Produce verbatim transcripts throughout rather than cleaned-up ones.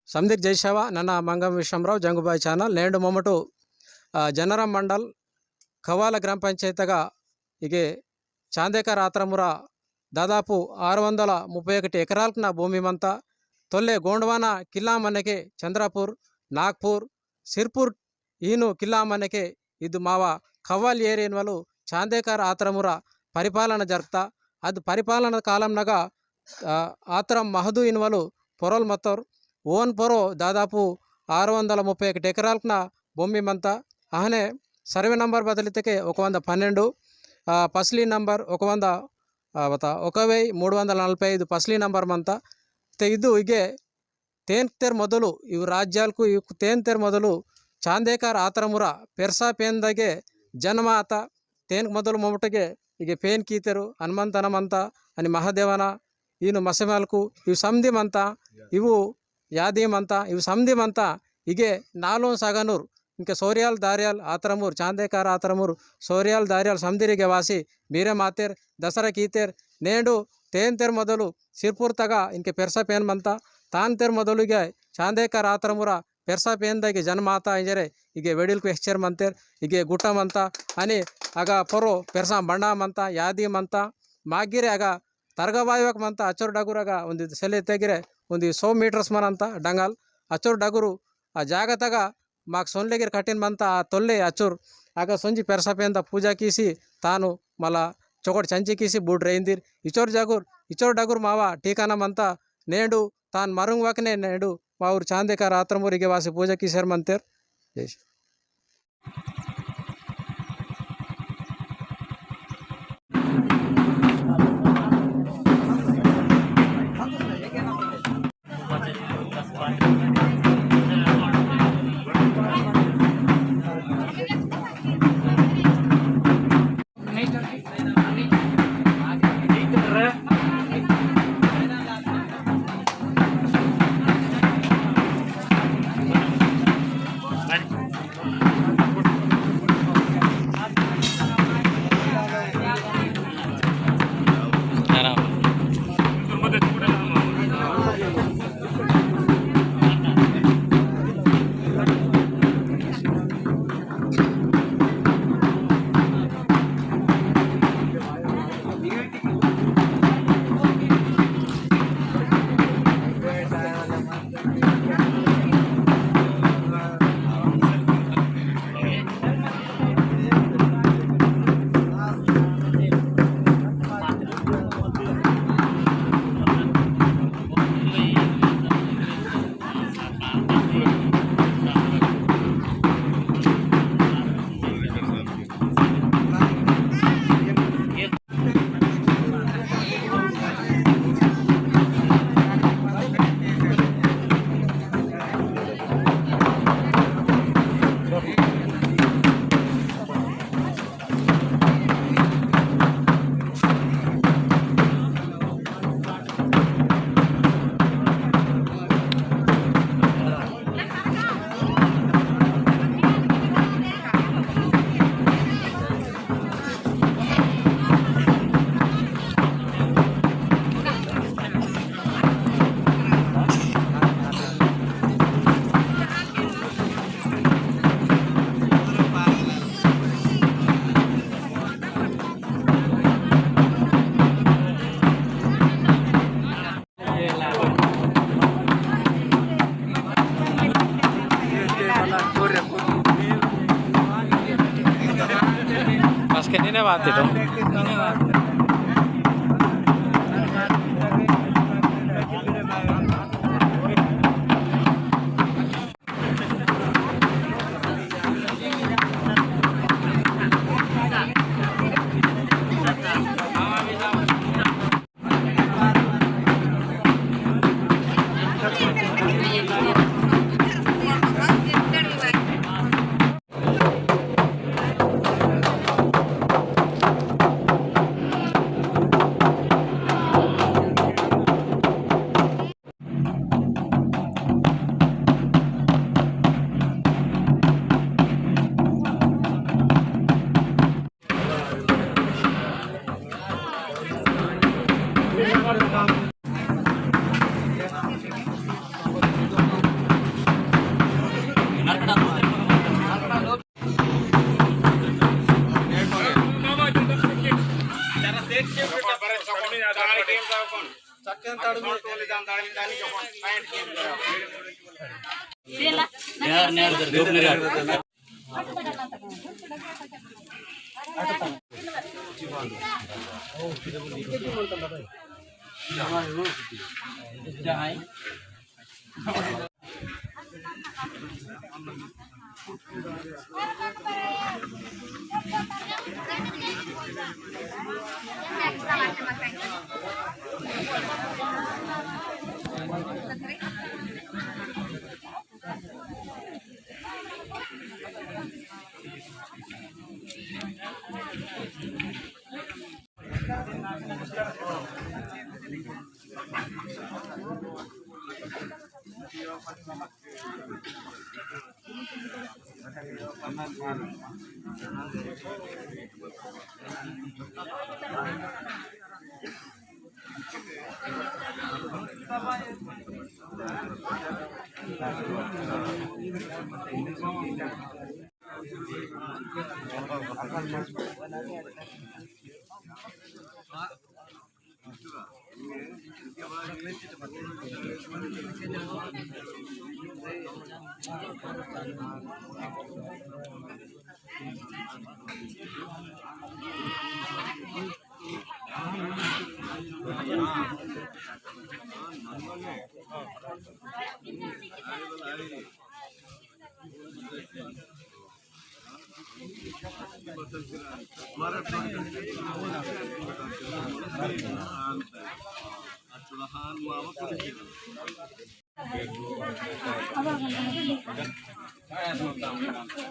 समदिर जय सेवा, नना मंगम विश्वमराव, जंगुबाई channel। नेंडु मोमटु, आ, जनाराम मंडल, खवाला ग्राम पंचायतगा इगे चांदेकर आत्रमुरा दादापु आरु वंदला मुप्पै ओकटि एकरालकना भूमि मंता। तोल्ले गोंडवाना किल्ला मनके चंद्रपुर, नागपुर, सिरपुर ईनु किल्ला मनके इदु मावा खवाल area इनवलु चांदेकर आत्रमुरा परिपालन जरता। अद परिपालन कालम नगा, आ, आत्रम महदु इनवलु पोरोल मतोर। ओन पोरो दादापु आरु वंदला मुप्पै ओकटि एकरालकना भूमि मंता। अहने survey number बदलितके ओक वंद पन्नेंडु, आ, फसली number ओक वंद, आ, बता, ओक वेयि मूडु वंदला नलपै ऐदु फसली number मंता। ते इदु इगे तेन तेर मोदलु, इव राज्यालकु इव तेन तेर मोदलु चांदेकर आत्रमुरा पेरसा पेनदगे जन्म आता। तेन मोदलु मोमटगे इगे पेन कीतेरु हनुमंत हनुमंत अनि महादेवना ईनु मसेमालकु इव समदी मंता, इव यादी मंता, इव समदी मंता। इगे नालों सगनूर इनके सोरियाल दारियाल आतरमूर, चांदेकार आतरमूर, सोरियाल दारियाल समदिरिगे वासी बीरे मातेर, दसरा कीतेर। नेंडु तेन तेर मोदलु सिरपुर तगा इनके पेरसा पेन मंता, तान तेर मोदलुगे चांदेकार आतरमुरा पेरसा पेन दगे जन्माता इंजरे इगे वेडिलकु एहचेर मंतेर। इगे गुट्टा मंता अनि अगा पोरो पेरसा बंडा मंता, यादी मंता। मागिरे अगा तरगा वायवक मंता, अचोर डगुर अगा उन्दी सेले तेगिरे उन्दी सौ meters मनंता डंगल। अचोर डगुरु आ जागतगा माक सोनलेगिर कठिन मंता। आ तोल्ले अचोर अगा सोंजी पेरसा पेंदा पूजा कीसी तानु मला चोकट चंची कीसी बूड रेंदिर। इचोर जागुर, इचोर डगुर मावा ठिकाना मंता। नेंडु तान मरुंग वकने नेंडु माउर चांदेकार आतरमूर इगे वासी पूजा कीसेर मंतेर। जय Shri Mas que nene bate, ¿no?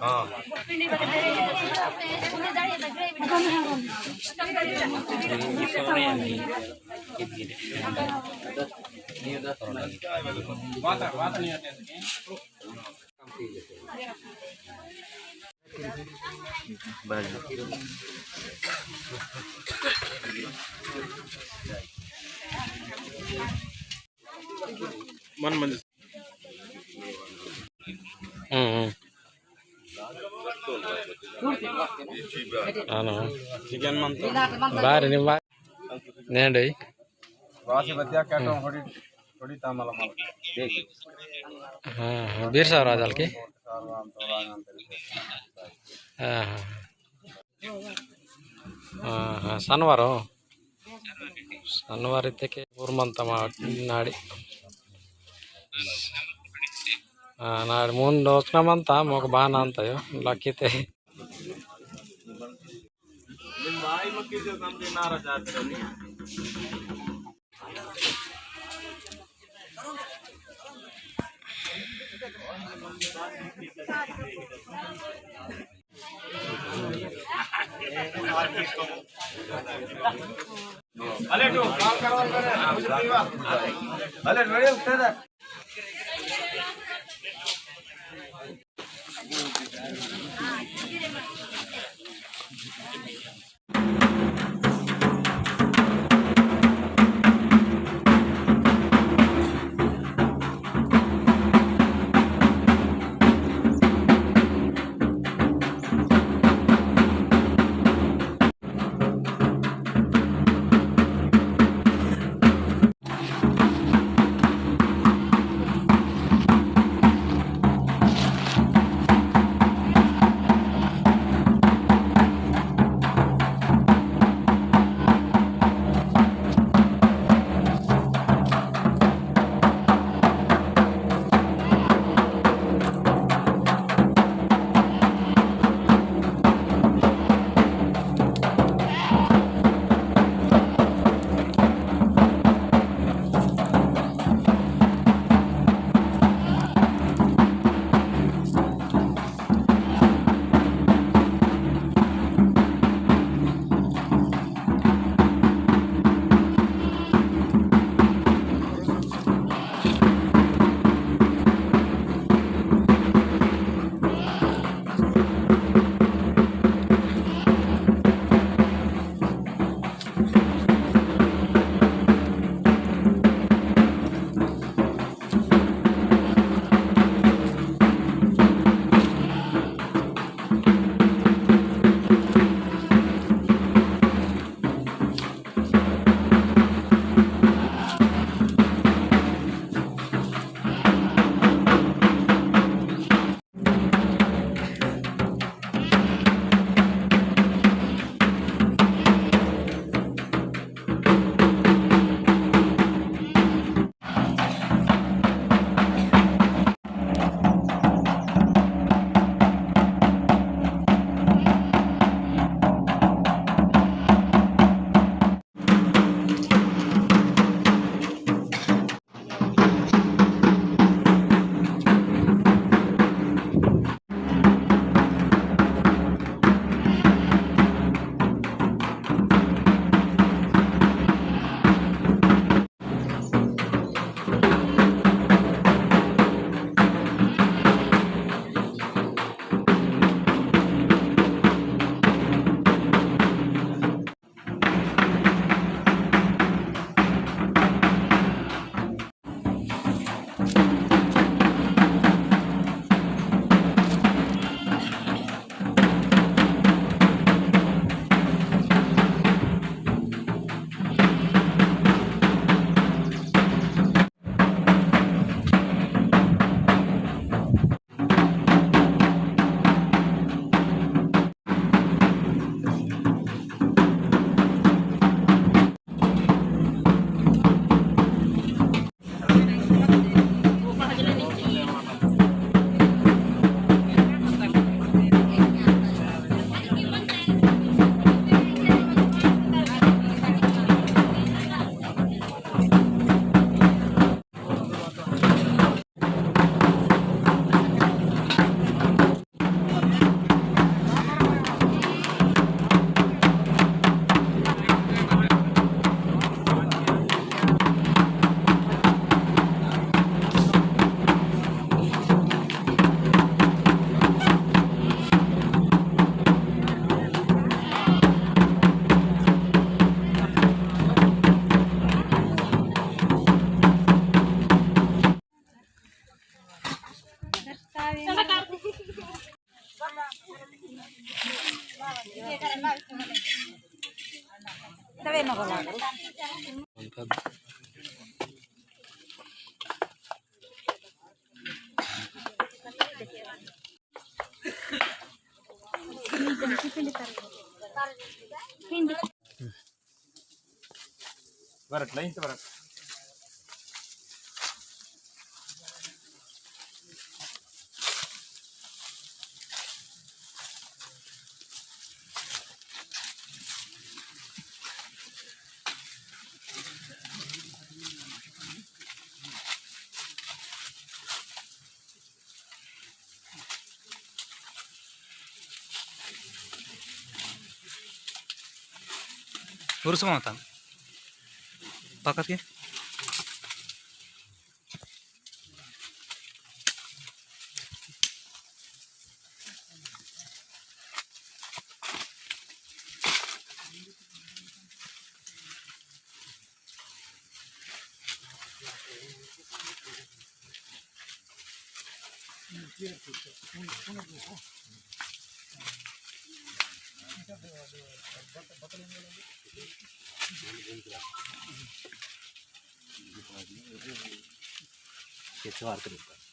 हाँ। मन मंदिर। हम्म, हम्म। आनो। चिकन मंता। बारी नी बा-, नेंडई। वासी बतिया कैटो हम्म। होड़ी, होड़ी तामला माल। हाँ, हाँ, बीर साहब राजाल की। हाँ, हाँ। हाँ, हाँ, शनिवार हो। शनिवार इत्ते के ऊर मंता मा नाड़ी। हाँ, नाड़ी मूंद दोचना मंता, मोक बाना अंता यो, लकी ते। बरट, लाइन से बरट। उरुस माता। पाकत के?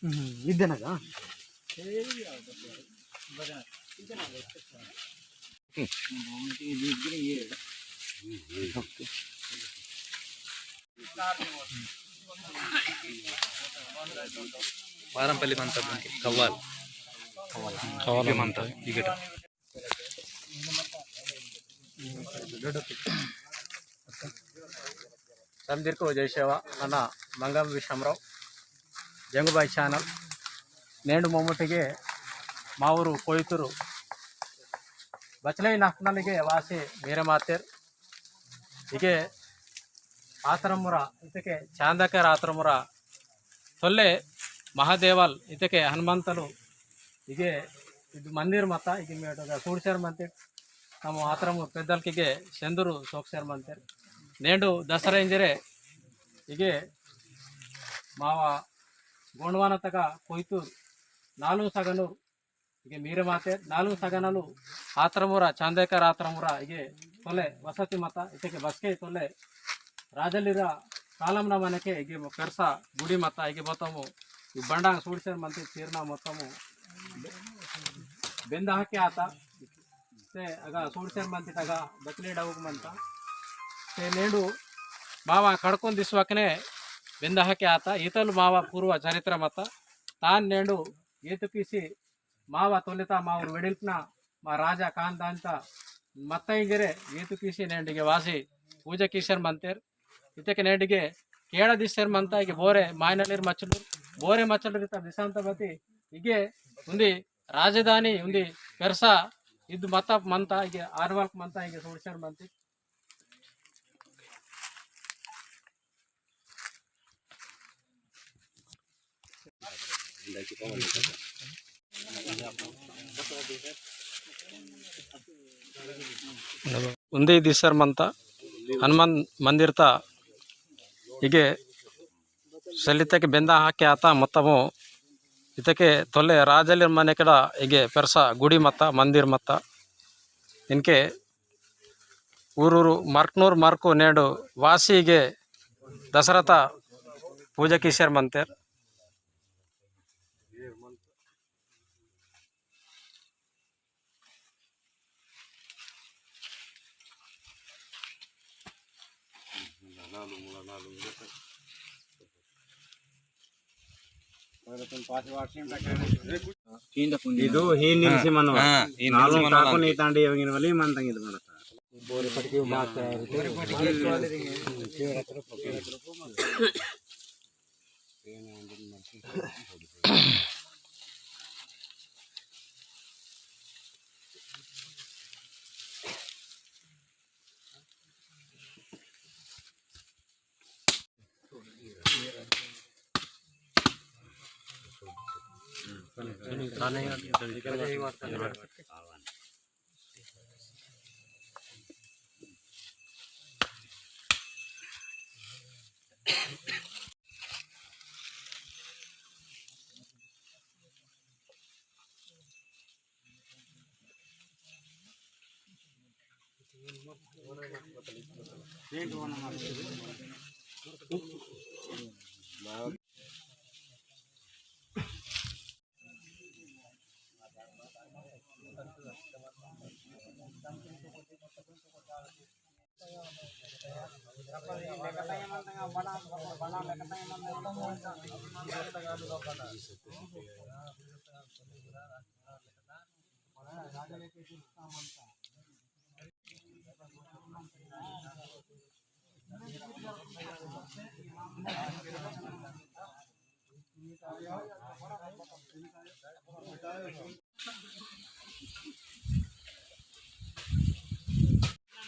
हम्म, इद्दनगा? पारंपल्ली मंता बुंके कव्वाल। कव्वाल मंता इगट। तमदिरको जय सेवा, नना मंगम विषमराव, जंगुबाई channel। नेंडु मोमोटिगे मावुरु कोइतुरु बचले नखनलिगे वासी मेरे मातेर। इगे आतरमुरा, इतके चांदकर आतरमुरा, तोल्ले महादेवल, इतके हनुमंतलु, इगे इद मंदिर मता, इगे मेटगा सूडसेर मंते, तमु आतरमु पेद्दलकिगे सेंदुरु सोकसेर मंते। नेंडु दसरा इंजरे, इगे मावा गोंडवानतगा कोइतूर, नालू सगनूर, इगे मीरे माते नालू सगनलु आत्रमुरा, चांदेकर आत्रमुरा, इगे तोले वसति मता, इतके बसके तोले राजलिरा कालम न मनके, इगे पेरसा गुड़ी मता, इगे बतमु, इ बंडांग सूड़सेर मंते चीरना मतमु, बेंदा हके आता, ते अगा सूड़सेर मंते अगा दकले डाउक मंता, ते नेंडू मावा खड़कोन दिसवकने बेंदा हके आता, इतल मावा पूर्व चरित्र मता, तान नेंडू येतु किसी मावा तोलेता मावर वेडिल्पना मा राजा कान दानता मत्ता इंजरे येतु किसी नेंडिगे वासी पूजा किसर मंतेर। इतेके नेंडिगे केड़ा दिसर मंता इगे बोरे मायनलिर मचलुर, बोरे मचलुर इता दिसंता बती इगे उंदी राजधानी उंदी पेरसा इद मता मंता इगे आडवाल मंता इगे सोडसर मंती। उंदी दिसर मंता हनुमान मंदिर ता इगे सलितके बेंदा हाके आता मोत्तमो इतके तोले राजलिर मनेकड़ा इगे पेरसा गुड़ी मत्ता मंदिर मत्ता इनके ऊरूरू मर्कनूर मर्कु नेंडु वासीगे दसरता पूजा किसेर मंतेर। इदु ही निमसी मनवा। हाँ, हाँ, ही निमसी नालुंग मनवा ताकुन अंके। इतांडी एवंगिन वली मंतंग इदु मनता।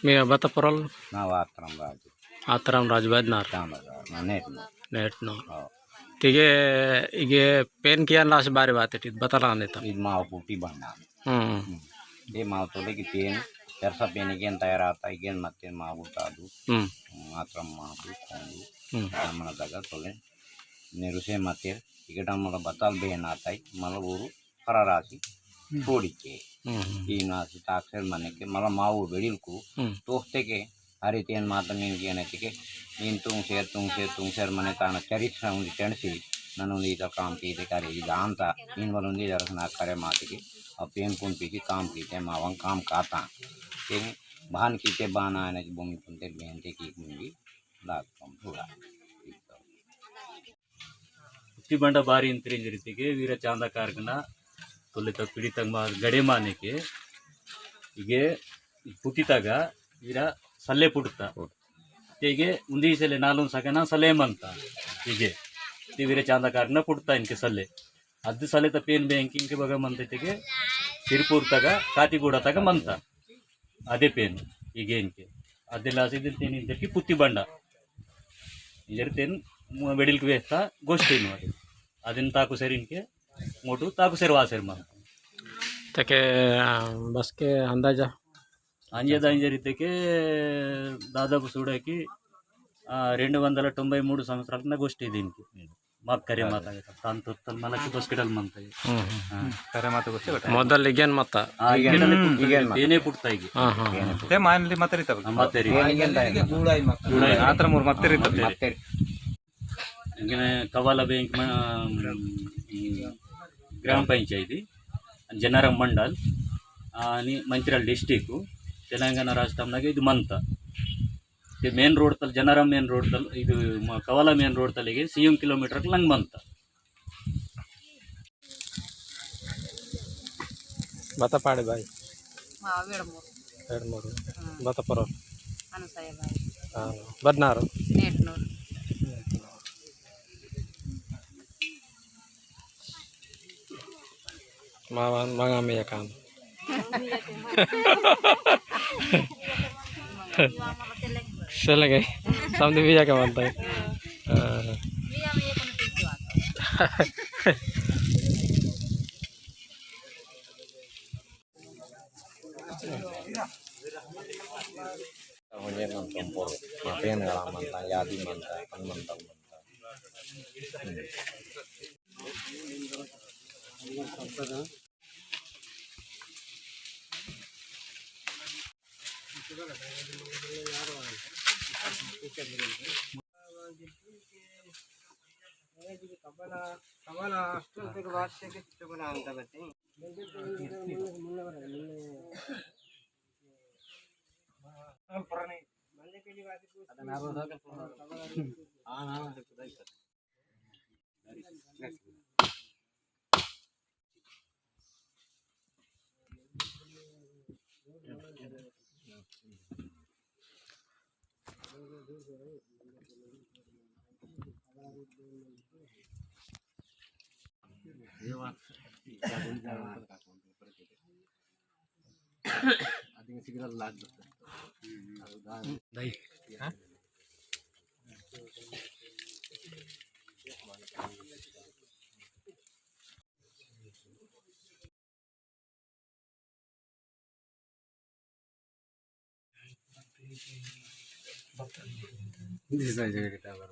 मी बता परल। ना आतराम राजु। आतराम राजु बदनार। चांदा राजु, ना नेट नो। Net no. हाँ। तिगे इगे पेन कियान लास बारे बात टित बता लाने तम। इद माव पुटी बन्ना। हम्म। हम्म। ये माव तोले की पेन, चरसा पेन इगेन तैयार आता, इगेन मत्तेन माव गुता दु। हम्म। आतराम माव दु, कौन दु। हम्म। मन दगा तोले। नेरुसे मत्तेर, इगेटा मला बताल बेन आता, मला बोरू फरारासी हम्म। छोड़िके। हम्म। ई नासी ताकसेर मनेके, मला मावो बेड़िलकु, हम्म। तोस्तेके, हरी तेन माता मीन किया नचिके, इन तुंगसेर, तुंगसेर, तुंगसेर मने ताना चरित्र उन्दी चंडसी, नन उन्दी इतर काम कीते करे, ई दानता, इन वल उन्दी दरसना करे मातिके, अब पेन कुन पीकी काम कीते, मावं काम काता। तेन बहान कीते, बहान आने भूमि पुनते, बेनते की कुंगी, लाग कम थोड़ा। पुत्ती बंडा बारी इंतरिंजरितिके वीरा चांदा कारकना तोले तक पीड़ी तक मा गड़े माने के इगे पुत्ती तगा वीरा सल्ले पुटता। तेगे उन्दी सेले नालुन सगना सले मनता। इगे ते वीरा चांदा कारकना पुटता इनके सल्ले। अद्द सले त पेन बैंक इनके बगा मनते तेगे सिरपुर तगा कातीगूड़ा तगा मनता। अदे पेन इगे इनके अदे लासी दिन तेन इंजर की पुत्ती बंडा इंजर तेन मु-, वेडिल की वेस्ता गोष्ठी नु अदे। अदिन ताकु सेर इनके मोटू ताकु सेर वासेर मा। तके, आ, बस के अंदाजा? अंदाजा इंजर इतेके दादापु सूड़ा की, आ, रेंडु वंदला तोंबई मूडु संवत्सरालकना गोष्ठी दिन की। माक करे माता के तान तो तल मला के दस किडल मनता है। हम्म, हम्म। हाँ। करे माता को से बता। मोदल इगेन मता। हाँ, इगेन इगेन मता। पेने पुटता है। हाँ, हाँ, हाँ। ते मानली मतरी तब। हाँ, मतरी। पेने इगेन ताई। गुड़ाई मत। गुड़ाई। आतर मोर मतरी तब। मतरी। इंगने कवाला बैंक में, हम्म, ग्राम पंचायती, जनारम मंडल, आ, अनि मंचिर्याल डिस्ट्रिक्ट, तेलंगाना राष्ट्रम नगे इदु मंता। ते मेन रोड तल, जनारम मेन रोड तल, इदु म-, कवाला मेन रोड तल इगे सीएम किलोमीटर लंग मंता। बता पाड़े भाई। हाँ, वेड़मूर। वेड़मूर। हाँ। बता परो। अनुसया भाई। हाँ, बदनार। नेटनूर। मावा, मांगा मिया काम। सेलेंगे। समझ भी जाके मानता है। हाँ। होने मन संपूर्ण, मापेन गला मनता, यादी मनता, पन मनता, मनता।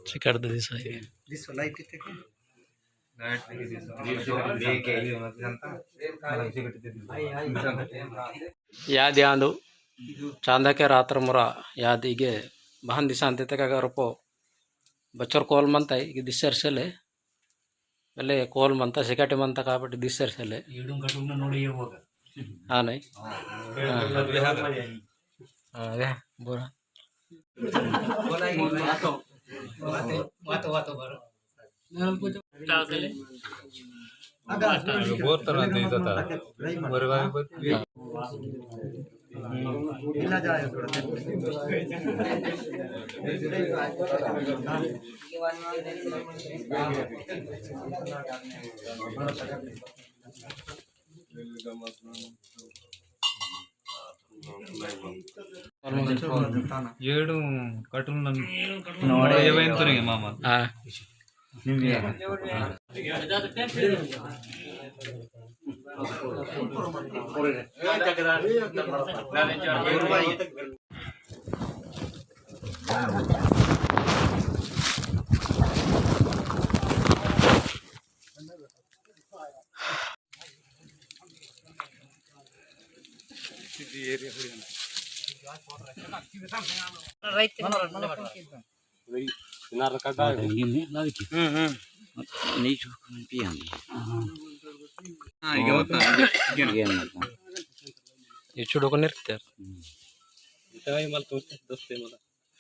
चिकट दिसाई। याद आंदु चांदा के रात्र मुरा याद इगे बहन दिशांते तक अगर रोपो बच्चर कोल मनता इगे दिसर सेले। पहले कोल मनता सिकाटी मनता काबट्टी दिसर सेले। ईडुंग कटुंग नोड़ी ये होगा। हाँ, नहीं। हाँ। हाँ, हाँ, या, बोला। वातो, वातो, वातो, बोलो। बोर तरह दे देता। बरगाय बत। ఏడు కటులు నన్ను ఏవైంతునే మామ.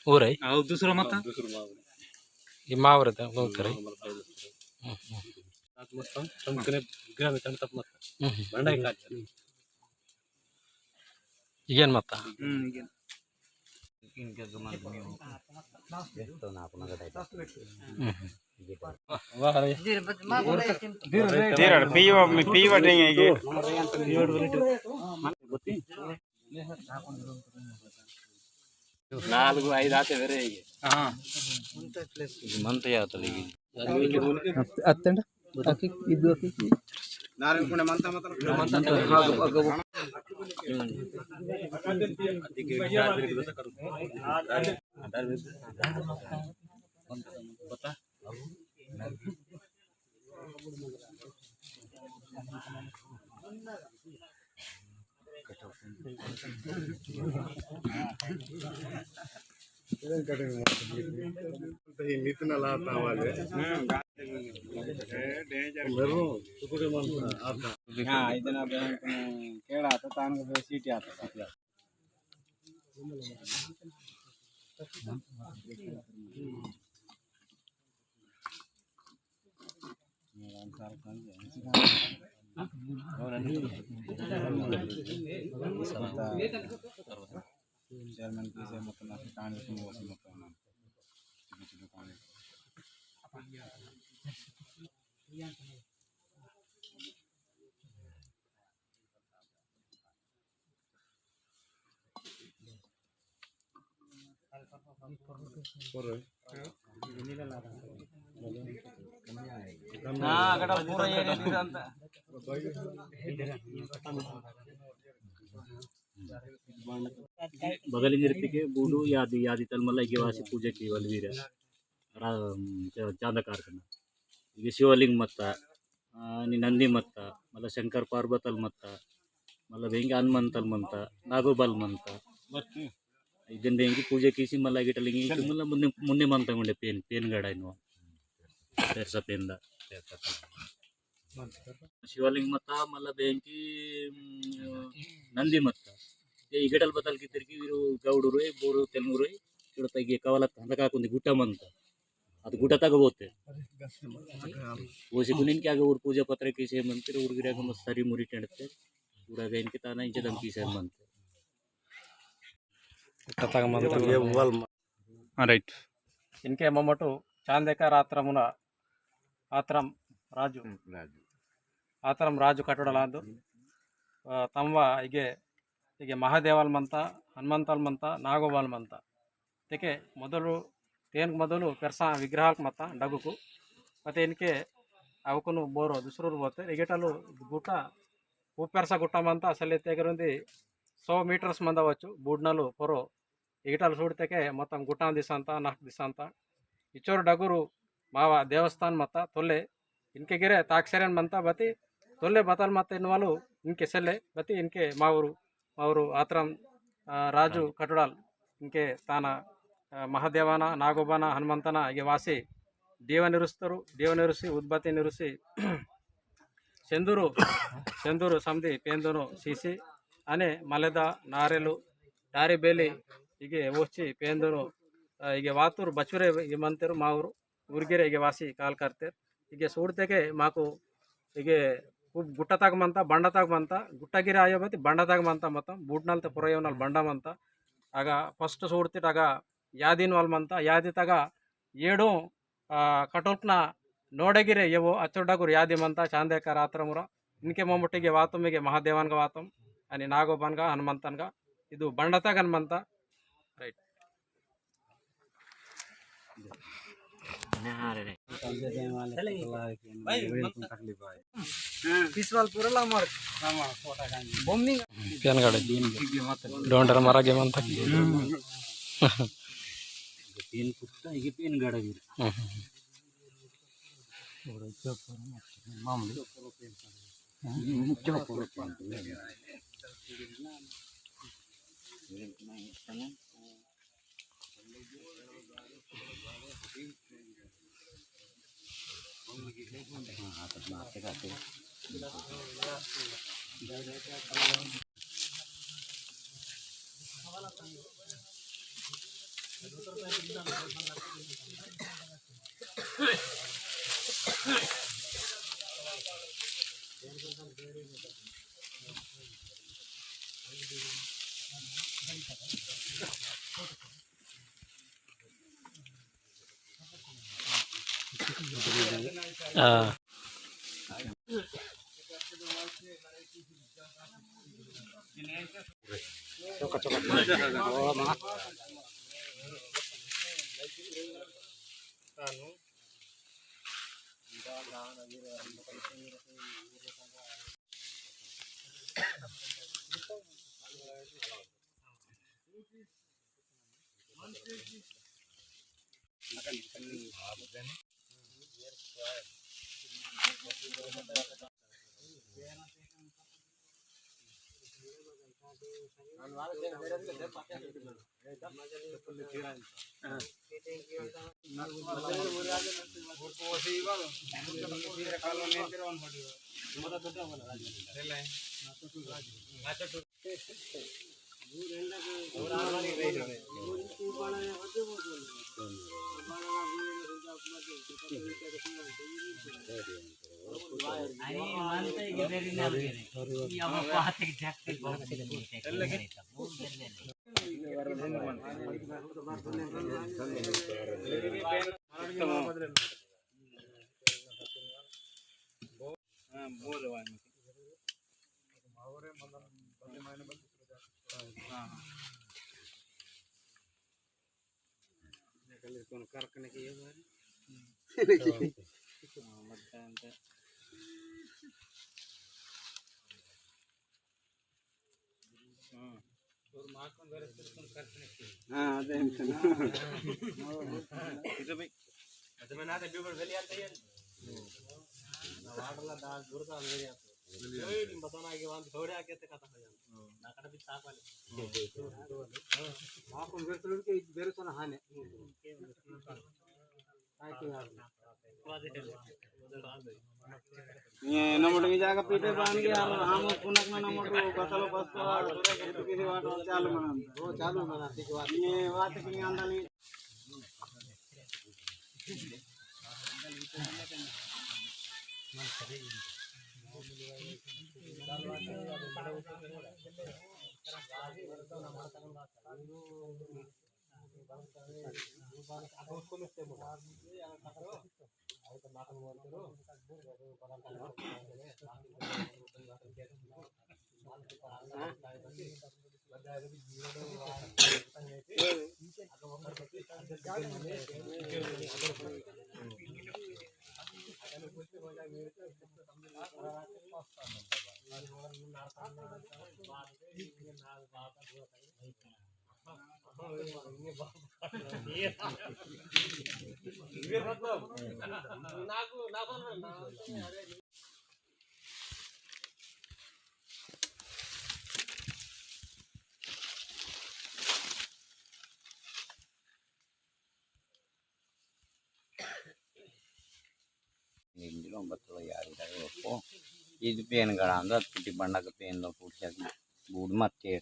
ऊर है? हाँ, दूसरा माता? दूसरा मावरे। ये मावरे ता, वो करे। मावरे ता, दूसरा। हम्म, हम्म। सात मत, हम कने ग्राम में तम तप मत। हम्म, हम्म। भंडाई काट। इगेन मत। हम्म, इगेन। इनके जमाने में हो। तो ना अपना गदाई। हम्म, हम्म। वाह रे। तेरा पीवा में पीवा देंगे ये। नालुगु ऐदु आते वेरे। हाँ। मंत यातले। अत्त-, अत्तंड? अक्की, इद्दु अक्की। नारायण कुंड मंत मात्र। मंत, हाँ, अग-, अग-, पता? हाँ, इतना बैंक में केड़ा आता, तान को सीटी आता। चेयरमैन की से मतलब कहानी सुनो, सुनो। बगलिंग रिपिके बूडू यादी, यादी तल मल्ला इगे वासी पूजा कीवाल वीरा। रा-, च-, चांदा कारखाना। इगे शिवलिंग मत्ता, आ, नि नंदी मत्ता, मल्ला शंकर पार्वतल मत्ता, मल्ला बेंगे हनुमंतल मंता, नागोबाल मंता। इदन बेंगे पूजा कीसी मल्ला गिटलिंग इके मल्ला मुन्ने, मुन्ने मंता उंडे पेन, पेन गड़ा इनवा। पेरसा पेंदा। शिवलिंग मत्ता, मल्ला बेंकी, हम्म, नंदी मत्ता। ये इगेटल बतल कितरकी वीरु गौडुरोय, बोरो तेलंगुरोय, चुड़ता ये कवला तंदका कुंदी गुट्टा मंता। अद गुट्टा तक बोते। वो से कुनिन क्या अगर पूजा पत्र किसे मंत्र उर्गिरा का मस्तारी मुरी टेंडते। पूरा बेंकी ताना इंचे दम किसे मंत्र। गुट्टा तक मंत्र। हाँ, right। इनके ममटु चांदेका रात्रमुना आत्रम राजु। हम्म, राजु। आत्रम राजु कटोडलांदु। हम्म। आ, तमवा इगे, इगे महादेवाल मंता, हनुमंताल मंता, नागोबाल मंता। तेके मोदलु, तेन मोदलु पेरसा विग्रहाल मत्ता डगुकु। पते इनके अवकुनु बोरो दुसरूर बोते, इगेटलु गुट्टा, ऊ पेरसा गुट्टा मंता, असले तेगरुंदी सौ meters मंदवच्चु, बूडनलु पोरो इगेटल सूड़तेके मोत्तम गुटान दिसंता, नख दिसंता। इचोर डगुरु मावा देवस्थान मत्ता तोल्ले, इनके गिरे ताकसेरेन मंता बती, तोल्ले बतल मत्ता इनवालु इनके सेल्ले, बती इनके मावरु, मावरु आत्रम आ, राजू राजू। कटुडाल, इंके ताना, आ, महादेवाना, नागोबाना, हनुमंतना, इगे वासी, देव निरुस्तरु, देव निरुसी, उद्बत्ती निरुसी, सेंदुरु, सेंदुरु समदी पेंदुनु सीसी, अने मलेदा, नारेलु, डारी बेली, इगे ओची पेंदुनु, आ, इगे वातुरु बचुरे इगे मंतेरु मावुरु, उर्गिरे इगे वासी काल करतेर। इगे सूड़तेके माकु इगे खूब गुट्टताग मंता, बंडताग मंता, गुट्टगिरे आयो बती बंडताग मंता मोत्तम, बूटनाल ते पुरयोनाल बंडा मंता। अगा first सूड़तिट अगा यादिन वाल मंता, यादि तगा येडो, आ, कटोल्कना नोडगिरे येवो अचोडगुर यादि मंता, चांदेका रात्रमुरा। इनके मम्मुटिगे वातम, इगे महादेवानगा वातम, अनि नागोबानगा, हनुमंतनगा, इदु बंडताग हनुमंता। Right. पिसवाल पुरला मार। बम्मी। पेन गाड़े। डोंडर मरा गे मंता। पेन कुत्ता, इगे पेन गाड़ा गिरा। मामूली। हाँ, अदे अंकल। ये नमोट की जागा पीटे बांध के हम, हम पुनक ना नमोट बसलो बसलो, किसी वाट चालू मना। वो चालू मना, ठीक बात। ये बात की अंदर नहीं। इद पेन गड़ांदो, अतुटी बंडा का पेन दो फुट से बूड मत के।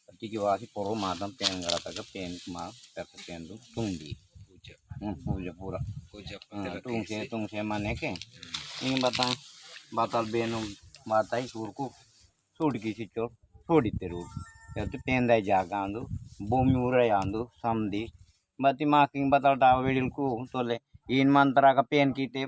अति की वासी पोरो मातम पेन गड़ा तक पेन मा तक पेन दो तुंगी। पूजा। हम्म, पूजा पूरा। पूजा हम्म, पत्ते तुंग से, तुंग से माने के। इन बता, बातल बेनु, बाताई सूर को, सूड की सिचो, सूडी तेरू। जब तो पेन दाई जागा आंदो, बोमी उरे आंदो, समदी। बती माकिंग बतल टाव वेडिल को, तोले, इन मंत्रा का पेन की ते,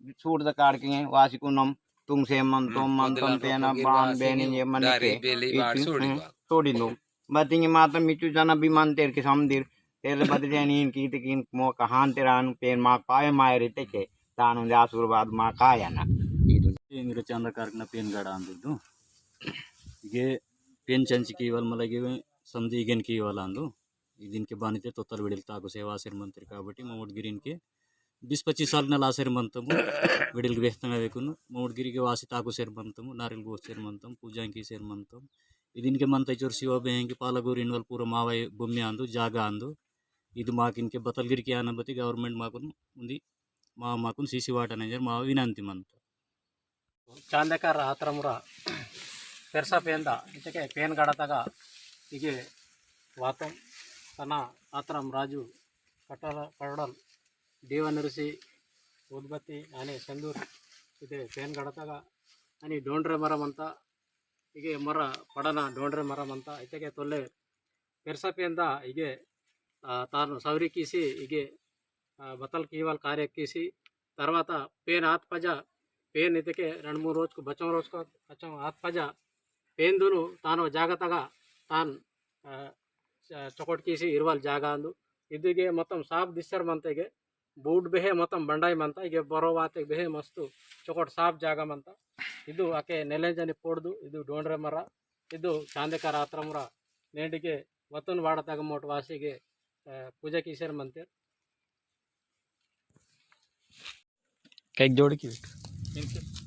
सूट द काड़ के वासी कुनम तुंग से मन तो हम्म, मन बदला तम तेना रोको गिर बान वासी बेनी की ये मन दारी के बेली बार इचु, सूड़ी हम्म, बा। सूड़ी नो। बतिंगे माता मिचु जना भी मन तेर के समदिर। तेले बदले नीन की ते किन मो कहान तेरा अनु पेन मा पाए माय रे ते के। तानु दे आशीर्वाद मा काया ना। इंद्र चंद्र करकना पेन गड़ा अंदु दु। इगे पेन चंची कीवल मला इगे समदी इगेन कीवल अंदु। इदिन के बानिते तोतल वेडिल ताकु सेवा आसेर मंतेर काबट्टी, ममोट गिरिन के बीस पच्चीस साल नल आसेर मंतमु, वेडिल के बेहतंगा वेकुनु, ममोट गिरी के वासी ताकु सेर मंतमु, नारियल गोस सेर मंतम, पूजा की सेर मंतम। इदिन के मंता इचोर शिवा बेहें के पाला गोरी इनवल पूरा मावा भूमि आंदु, जागा आंदु। इदु माकिन के बतल गिरी के आना बती government माकुन उन्दी मा-, माकुन सीसी वाटा नंजर मावा विनंती मंता। चांदेकर आत्रमुरा पेरसा पेंदा इतके पेन गड़तगा इगे वातम तना आत्रम राजू कटल, कड़ल, दीवनरसी, उद्बत्ती आने संदूर इते पेन गड़तगा अनि डोंड्रे मरमंता इगे मर पड़ना डोंड्रे मरमंता इतके तोले पेरसा पेंदा इगे, आ, तानु सवरी कीसी इगे, आ, बतल कीवल कार्य कीसी। तरवाता पेन आत पजा, पेन इतके रंड मूड रोजकु बचों रोजकु बचों आत पजा पेन दुनु तानो जागतगा तान, आ, च-, चोकोट कीसी इरवल जागा अंदु। इदिगे मतम साफ दिसर मंतेगे बूड बेहे मतम बंडाई मंता, इगे बरो वाते बेहे मस्तु चोकोट साफ जागा मंता। इदु अके नेलेंजनी पोड़दु, इदु डोंड्रे मरा, इदु चांदेकर आत्रमुरा नेंडिगे वतन वाड़तगा मोट वासीगे, अ, पूजा कीसेर मंतेर। कैक जोड़ की बेटा।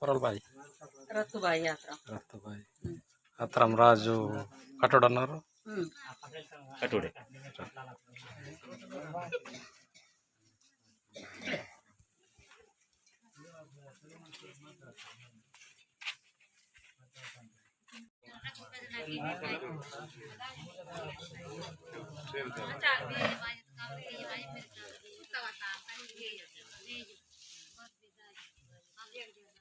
परल भाई। रत्तु भाई यात्रा। रत्तु भाई। अतरम राजू कटोड़नर। हम्म। कटोड़े।